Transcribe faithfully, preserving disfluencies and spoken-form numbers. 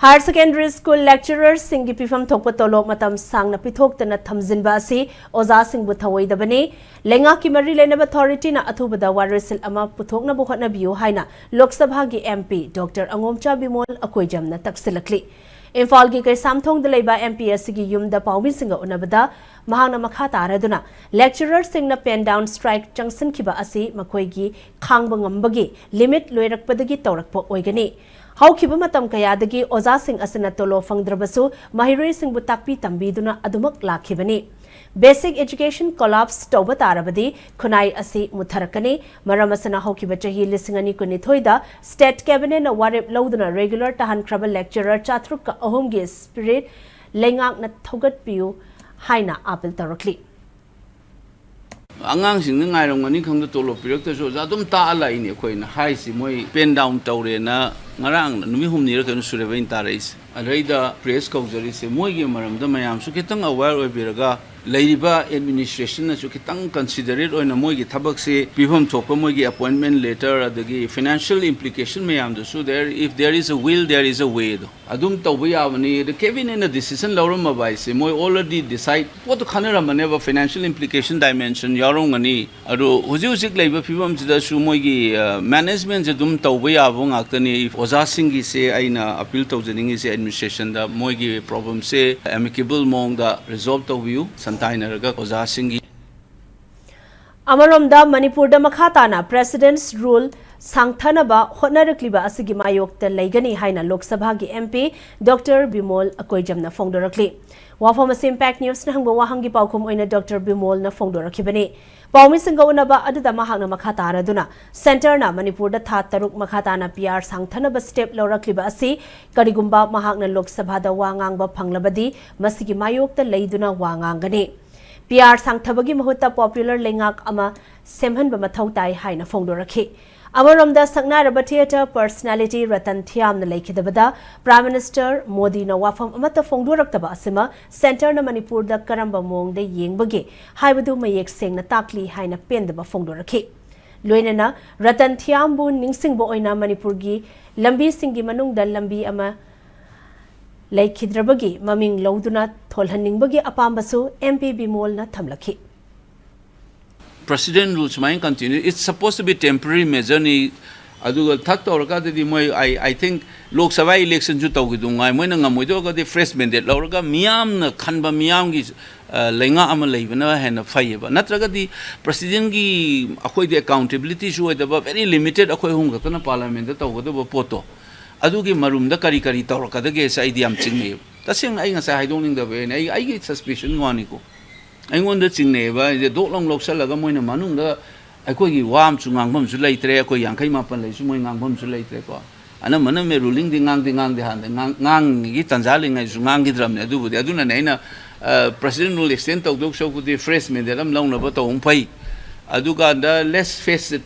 Higher Secondary School lecturerꯁꯤꯡꯒꯤ ꯄꯤꯐꯝ ꯊꯣꯛꯄ ꯇꯣꯂꯣꯞ ꯃꯇꯝ ꯁꯥꯡꯅ ꯄꯤꯊꯣꯛꯇꯅ ꯊꯝꯖꯤꯟꯕ ꯑꯁꯤ ꯑꯣꯖꯥꯁꯤꯡꯕꯨ ꯊꯧꯑꯣꯏꯗꯕꯅꯤ꯫ ꯂꯩꯉꯥꯛꯀꯤ ꯃꯔꯤ ꯂꯩꯅꯕ authorityꯅ ꯑꯊꯨꯕꯗ ꯋꯥꯔꯣꯏꯁꯤꯟ ꯑꯃ ꯄꯨꯊꯣꯛꯅꯕ ꯍꯣꯠꯅꯕꯤꯌꯨ ꯍꯥꯏꯅ ꯂꯣꯛ ꯁꯚꯥꯒꯤ MP Doctor ꯑꯉꯣꯝꯆꯥ ꯕꯤꯃꯣꯜ ꯑꯀꯣꯏꯖꯝꯅ ꯇꯛꯁꯤꯜꯂꯛꯂꯤ꯫ ꯏꯝꯐꯥꯜꯒꯤ ꯀꯩꯁꯥꯝꯊꯣꯡꯗ ꯂꯩꯕ MP ꯑꯁꯤꯒꯤ ꯌꯨꯝꯗ ꯄꯥꯎꯃꯤꯁꯤꯡꯒ ꯎꯅꯕꯗ ꯃꯍꯥꯛꯅ ꯃꯈꯥ ꯇꯥꯔꯗꯨꯅ lecturerꯁꯤꯡꯅ pen down strike ꯆꯪꯁꯤꯟꯈꯤꯕ ꯑꯁꯤ ꯃꯈꯣꯏꯒꯤ ꯈꯥꯡꯕ ꯉꯝꯕꯒꯤ limit ꯂꯣꯏꯔꯛꯄꯗꯒꯤ ꯇꯧꯔꯛꯄ ꯑꯣꯏꯒꯅꯤ꯫ ꯍꯧꯈꯤꯕ ꯃꯇꯝ ꯀꯌꯥꯗꯒꯤ ꯑꯣꯖꯥꯁꯤꯡ ꯑꯁꯤꯅ ꯇꯣꯂꯣꯞ ꯐꯪꯗ꯭ꯔꯕꯁꯨ ꯃꯍꯩꯔꯣꯏꯁꯤꯡꯕꯨ ꯇꯥꯛꯄꯤ ꯇꯝꯕꯤꯗꯨꯅ ꯑꯗꯨꯃꯛ ꯂꯥꯛꯈꯤꯕꯅꯤ꯫ Basic education collapse ꯇꯧꯕ ꯇꯥꯔꯕꯗꯤ ꯈꯨꯟꯅꯥꯏ ꯑꯁꯤ ꯃꯨꯠꯊꯔꯛꯀꯅꯤ꯫ ꯃꯔꯝ ꯑꯁꯤꯅ ꯍꯧꯈꯤꯕ ꯆꯍꯤ ꯂꯤꯁꯤꯡ ꯑꯅꯤ ꯀꯨꯟꯅꯤꯊꯣꯏꯗ state cabinetꯅ ꯋꯥꯔꯦꯞ ꯂꯧꯗꯨꯅ regular ꯇꯥꯍꯟꯈ꯭ꯔꯕ lecturer ꯆꯥꯇ꯭ꯔꯨꯛꯀ ꯑꯍꯨꯝꯒꯤ spirit ꯂꯩꯉꯥꯛꯅ ꯊꯧꯒꯠꯄꯤꯌꯨ ꯍꯥꯏꯅ appeal ꯇꯧꯔꯛꯂꯤ꯫ ꯑꯉꯥꯡꯁꯤꯡꯅ ꯉꯥꯏꯔꯝꯒꯅꯤ ꯈꯪꯗ ꯇꯣꯂꯣꯞ ꯄꯤꯔꯛꯇ꯭ꯔꯁꯨ ꯑꯣꯖꯥ ꯑꯗꯨꯝ ꯇꯥꯛꯑ ꯂꯥꯛꯏꯅꯦ꯫ ꯑꯩꯈꯣꯏꯅ ꯍꯥꯏꯁꯤ ꯃꯣꯏ pen down ꯇꯧꯔꯦꯅ ꯉꯔꯥꯡ ꯅꯨꯃꯤꯠ ꯍꯨꯝꯅꯤꯔ ꯀꯩꯅꯣ ꯁꯨꯔꯦꯕ ꯑꯩꯅ ꯇꯥꯔꯛꯏꯁꯦ꯫ ꯑꯗꯩꯗ press ꯀꯧꯖꯔꯤꯁꯦ ꯃꯣꯏꯒꯤ ꯃꯔꯝꯗ ꯃꯌꯥꯝꯁꯨ ꯈꯤꯇꯪ aware ꯑꯣꯏꯕꯤꯔꯒ ꯂꯩꯔꯤꯕ administrationꯅꯁꯨ ꯈꯤꯇꯪ considerate ꯑꯣꯏꯅ ꯃꯣꯏꯒꯤ ꯊꯕꯛꯁꯦ ꯄꯤꯐꯝ ꯊꯣꯛꯄ ꯃꯣꯏꯒꯤ appointment letter ꯑꯗꯒꯤ financial implication ꯃꯌꯥꯝꯗꯨꯁꯨ there, if there is a will, there is a way ꯑꯗꯣ ꯑꯗꯨꯝ ꯇꯧꯕ ꯌꯥꯕꯅꯤ꯫ ꯑꯗ cabinetꯅ decision ꯂꯧꯔꯝꯃꯕ ꯍꯥꯏꯁꯦ ꯃꯣꯏ already decide ꯄꯣꯠꯇꯣ ꯈꯟꯅꯔꯝꯃꯅꯦꯕ, financial implication dimension ꯌꯥꯎꯔꯝꯒꯅꯤ꯫ ꯑꯗꯣ ꯍꯧꯖꯤꯛ ꯍꯧꯖꯤꯛ ꯂꯩꯕ ꯐꯤꯕꯝꯁꯤꯗꯁꯨ ꯃꯣꯏꯒꯤ managementꯁꯦ ꯑꯗꯨꯝ ꯇꯧꯕ ꯌꯥꯕ ꯉꯥꯛꯇꯅꯤ꯫ ꯑꯣꯖꯥꯁꯤꯡꯒꯤꯁꯦ ꯑꯩꯅ appeal ꯇꯧꯖꯅꯤꯡꯉꯤꯁꯦ administrationꯗ ꯃꯣꯏꯒꯤ problemꯁꯦ amicable ꯃꯑꯣꯡꯗ resolve ꯇꯧꯕꯤꯌꯨ ꯁꯟꯇꯥꯏꯅꯔꯒ ꯑꯣꯖꯥꯁꯤꯡꯒꯤ꯫ ꯑꯃꯔꯣꯝꯗ ꯃꯅꯤꯄꯨꯔꯗ ꯃꯈꯥ ꯇꯥꯅ President's Rule ꯁꯥꯡꯊꯅꯕ ꯍꯣꯠꯅꯔꯛꯂꯤꯕ ꯑꯁꯤꯒꯤ ꯃꯥꯌꯣꯛꯇ ꯂꯩꯒꯅꯤ ꯍꯥꯏꯅ ꯂꯣꯛ ꯁꯚꯥꯒꯤ MP Doctor ꯕꯤꯃꯣꯜ ꯑꯀꯣꯏꯖꯝꯅ ꯐꯣꯡꯗꯣꯔꯛꯂꯤ꯫ ꯋꯥꯐꯝ ꯑꯁꯤ Impact Newsꯅ ꯍꯪꯕ ꯋꯥꯍꯪꯒꯤ ꯄꯥꯎꯈꯨꯝ ꯑꯣꯏꯅ Doctor ꯕꯤꯃꯣꯜꯅ ꯐꯣꯡꯗꯣꯔꯛꯈꯤꯕꯅꯤ꯫ ꯄꯥꯎꯃꯤꯁꯤꯡꯒ ꯎꯅꯕ ꯑꯗꯨꯗ ꯃꯍꯥꯛꯅ ꯃꯈꯥ ꯇꯥꯔꯗꯨꯅ centreꯅ ꯃꯅꯤꯄꯨꯔꯗ ꯊꯥ ꯇꯔꯨꯛ ꯃꯈꯥ ꯇꯥꯅ PR ꯁꯥꯡꯊꯅꯕ step ꯂꯧꯔꯛꯂꯤꯕ ꯑꯁꯤ ꯀꯔꯤꯒꯨꯝꯕ ꯃꯍꯥꯛꯅ ꯂꯣꯛ ꯁꯚꯥꯗ ꯋꯥ ꯉꯥꯡꯕ ꯐꯪꯂꯕꯗꯤ ꯃꯁꯤꯒꯤ ꯃꯥꯌꯣꯛꯇ ꯂꯩꯗꯨꯅ ꯋꯥ ꯉꯥꯡꯒꯅꯤ꯫ PR ꯁꯥꯡꯊꯕꯒꯤ ꯃꯍꯨꯠꯇ popular ꯂꯩꯉꯥꯛ ꯑꯃ ꯁꯦꯝꯍꯟꯕ ꯃꯊꯧ ꯇꯥꯏ ꯍꯥꯏꯅ ꯐꯣꯡꯗꯣꯔꯛꯈꯤ꯫ ꯑꯃꯔꯣꯝꯗ ꯁꯛꯅꯥꯏꯔꯕ theatre personality Ratan ꯊꯤꯌꯥꯝꯅ ꯂꯩꯈꯤꯗꯕꯗ Prime Minister ꯃꯣꯗꯤꯅ ꯋꯥꯐꯝ ꯑꯃꯠꯇ ꯐꯣꯡꯗꯣꯔꯛꯇꯕ ꯑꯁꯤꯃ centreꯅ ꯃꯅꯤꯄꯨꯔꯗ ꯀꯔꯝꯕ ꯃꯑꯣꯡꯗ ꯌꯦꯡꯕꯒꯦ ꯍꯥꯏꯕꯗꯨ ꯃꯌꯦꯛ ꯁꯦꯡꯅ ꯇꯥꯛꯂꯤ ꯍꯥꯏꯅ ꯄꯦꯟꯗꯕ ꯐꯣꯡꯗꯣꯔꯛꯈꯤ꯫ ꯂꯣꯏꯅꯅ ꯔꯇꯟ ꯊꯤꯌꯥꯝꯕꯨ ꯅꯤꯡꯁꯤꯡꯕ ꯑꯣꯏꯅ ꯃꯅꯤꯄꯨꯔꯒꯤ ꯂꯝꯕꯤꯁꯤꯡꯒꯤ ꯃꯅꯨꯡꯗ ꯂꯝꯕꯤ ꯑꯃ ꯂꯩꯈꯤꯗ꯭ꯔꯕꯒꯤ ꯃꯃꯤꯡ ꯂꯧꯗꯨꯅ ꯊꯣꯜꯍꯟꯅꯤꯡꯕꯒꯤ ꯑꯄꯥꯝꯕꯁꯨ ꯑꯦꯝ ꯄꯤ ꯕꯤꯃꯣꯜꯅ ꯊꯝꯂꯛꯈꯤ꯫ President rule ꯁꯨꯃꯥꯏꯅ continue, it's supposed to be temporary measure ꯅꯤ꯫ ꯑꯗꯨꯒ ꯊꯛ ꯇꯧꯔꯀꯥꯟꯗꯗꯤ ꯃꯣꯏ, I, I think, Lok Sabha election ꯁꯨ ꯇꯧꯈꯤꯗꯨ ꯉꯥꯏ, ꯃꯣꯏꯅ ꯉꯝꯃꯣꯏꯗꯧꯔꯒꯗꯤ fresh mandate ꯂꯧꯔꯒ ꯃꯤꯌꯥꯝꯅ ꯈꯟꯕ ꯃꯤꯌꯥꯝꯒꯤ ꯑ, ꯂꯩꯉꯥꯛ ꯑꯃ ꯂꯩꯕꯅ ꯍꯦꯟꯅ ꯐꯩꯌꯦꯕ꯫ ꯅꯠꯇ꯭ꯔꯒꯗꯤ president ꯒꯤ ꯑꯩꯈꯣꯏꯗꯤ accountability ꯁꯨ ꯑꯣꯏꯗꯕ, very limited, ꯑꯩꯈꯣꯏ ꯑꯍꯨꯝ ꯈꯛꯇꯅ parliament ꯇ ꯇꯧꯒꯗꯕ ꯄꯣꯠꯇꯣ, ꯑꯗꯨꯒꯤ ꯃꯔꯨꯝꯗ ꯀꯔꯤ ꯀꯔꯤ ꯇꯧꯔꯛꯀꯗꯒꯦꯁꯦ ꯑꯩꯗꯤ ꯌꯥꯝ ꯆꯤꯡꯅꯩꯌꯦꯕ꯫ ꯇꯁꯦꯡꯅ ꯑꯩ ꯉꯁꯥꯏ ꯍꯥꯏꯗꯣꯛꯅꯤꯡꯗꯕꯩꯅꯦ, ꯑꯩ, ꯑꯩꯒꯤ suspicion ꯋꯥꯅꯤꯀꯣ꯫ ꯑꯩꯉꯣꯟꯗ ꯆꯤꯡꯅꯩꯌꯦꯕ꯫ ꯑꯩꯁꯦ ꯗꯣꯛ ꯂꯥꯎ ꯂꯧꯁꯜꯂꯒ ꯃꯣꯏꯅ ꯃꯅꯨꯡꯗ ꯑꯩꯈꯣꯏꯒꯤ ꯋꯥ ꯑꯃꯁꯨ ꯉꯥꯡꯐꯝꯁꯨ ꯂꯩꯇ꯭ꯔꯦ, ꯑꯩꯈꯣꯏ ꯌꯥꯡꯈꯩ ꯃꯥꯄꯟ ꯂꯩꯁꯨ ꯃꯣꯏ ꯉꯥꯡꯐꯝꯁꯨ ꯂꯩꯇ꯭ꯔꯦꯀꯣ꯫ ꯑꯅꯝꯕꯅ ꯃꯦ ꯔꯨꯂꯤꯡꯗꯤ ꯉꯥꯡꯗꯤ ꯉꯥꯡꯗꯦ, ꯍꯥꯟꯅ ꯉꯥꯡ-, ꯉꯥꯡꯉꯤꯉꯩꯒꯤ ꯇꯥꯟꯖꯥ ꯂꯩꯉꯩꯁꯨ ꯉꯥꯡꯈꯤꯗ꯭ꯔꯕꯅꯦ꯫ ꯑꯗꯨꯕꯨꯗꯤ, ꯑꯗꯨꯅꯅꯦ ꯑꯩꯅ, ꯑ, president rule extend ꯇꯧꯗꯧ ꯁꯔꯨꯛꯄꯨꯗꯤ fresh mandate ꯑꯃ ꯂꯧꯅꯕ ꯇꯧꯕꯅ ꯐꯩ꯫ ꯑꯗꯨꯀꯥꯟꯗ let's face it,